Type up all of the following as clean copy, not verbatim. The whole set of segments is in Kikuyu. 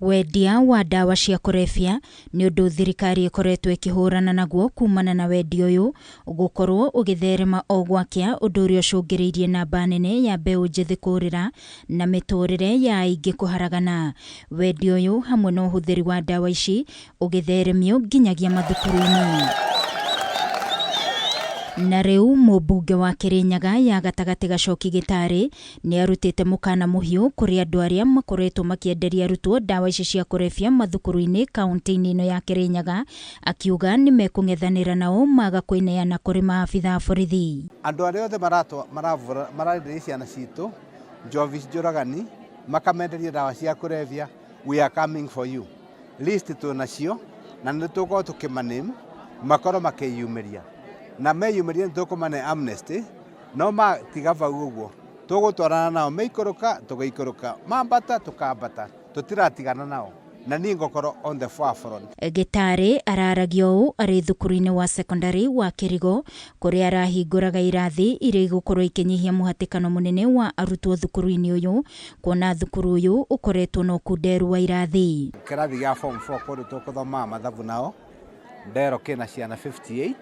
Wendia wa ndawa cia kũrebia nĩ ũndũ thirikari ĩkoretwo ĩkĩhũrana naguo kumana na wendia ũyũ gũkorwo ũgĩtherema o gwakĩa, ũndũ ũrĩa ũcũngĩrĩirie namba nene ya mbeũ njĩthĩ kũrĩra na mĩtũrĩre ya aingĩ kũharagana. Wendia ũyũ hamwe na ũhũthĩri wa ndawa ici ũgĩtheremio nginyagia mathukuru-inĩ. Na rĩu mũmbunge wa Kĩrĩnyaga ya gatagatĩ Gacoki Gĩtarĩ nĩ arutĩte mũkana mũhiũ kũrĩ andũ arĩa makoretwo makĩenderia arutwo ndawa ici cia kũrebia mathukuru-inĩ kaunti-inĩ ĩno ya Kĩrĩnyaga, akiuga nĩ mekũng'ethanĩra nao maga kwĩneana kũrĩ maabitha a borithi. Andũ arĩa othe marenderia ciana citũ njovi njũragani, makamenderia ndawa cia kũrebia, we are coming for you. List twĩ nacio na nĩ tũgũkorwo tũkĩmaname makorwo makĩyumĩria, na meyumĩria nĩ tũkũmane amnesty, no matiga vau ũguo tũgũtwarana nao, meikũrũka tũgĩikũrũka, mambata tũkambata, tũtiratigana nao na niĩ ngũkorwo on the forefront. Gĩtarĩ araragia ũũ arĩ thukuru-inĩ wa secondary wa Kĩrigo, kũrĩa arahingũraga irathi iria igũkorwo ikĩnyihia mũhatĩkano mũnene wa arutwo thukuru-inĩ ũyũ, kuona thukuru ũyũ ũkoretwo na ũkunderu wa irathi. Kĩrathi gĩa form 4 kũndũ tũgũthomaga mathabu nao ndero kĩna ciana 58,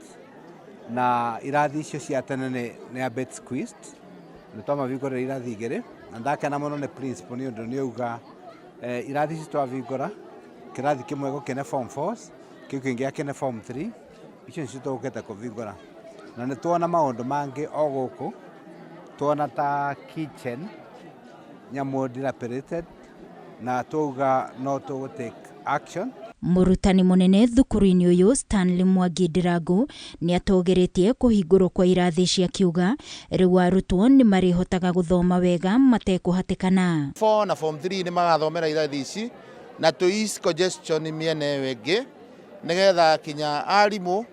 na irathi icio cia tene nĩ a bit squeezed. Nĩ twamahingũrĩra irathi igĩrĩ na ndakena mũno nĩ principal nĩ ũndũ nĩ auga irathi ici twahingũra kĩrathi kĩmwe gũkĩne form 4, kĩu kĩngĩ gĩakĩne form 3, icio nĩcio tũgũkĩte kũhingũra. Na nĩ tuona maũndũ mangĩ o gũkũ, tuona ta kitchen nyamũ dilapidated, na twauga no tũgũ take action. Mũrutani mũnene thukuru-inĩ ũyũ Stanley Mwangi Ndirangu nĩ atũgĩrĩtie kũhingũrwo kwa irathi cia kiuga rĩu arutwo nĩ marĩhotaga gũthoma wega matekũhatĩkana. 4 na form 3 nĩ magathomera irathi ici na tũ ease congestion mĩena ĩyo ĩngĩ, nĩgetha kinya arimũ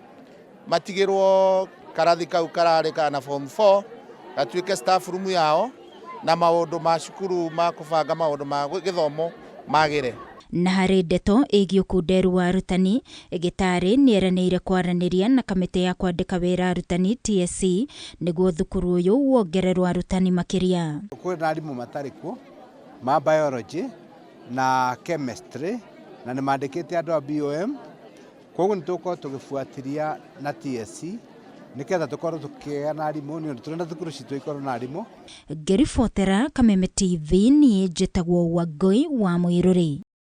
matigĩrwo karathi kau kararĩ kana form 4 gatuĩke staff room yao, na maũndũ ma cukuru ma kũbanga maũndũ ma gĩthomo magĩre. Na harĩ ndeto ĩgiĩ ũkunderu wa arutani, Gĩtarĩ nĩeranĩire kwaranĩria na kamĩtĩ ya kwandĩka wĩra arutani TSC nĩguo thukuru ũyũ wongererwo arutani makĩria. Kwĩna arimũ matarĩ kuo ma biology na chemistry, na nĩ mandĩkĩte andũ a BOM, koguo nĩ tũgũkorwo tũgĩbuatĩria na TSC nĩgetha tũkorwo tũkĩgĩa na arimũ, nĩ ũndũ tũrenda thukuru citũ ikorwo na arimũ. Ngĩribotera Kameme TV, niĩ njĩtagwo Wangũi wa Mũirũrĩ.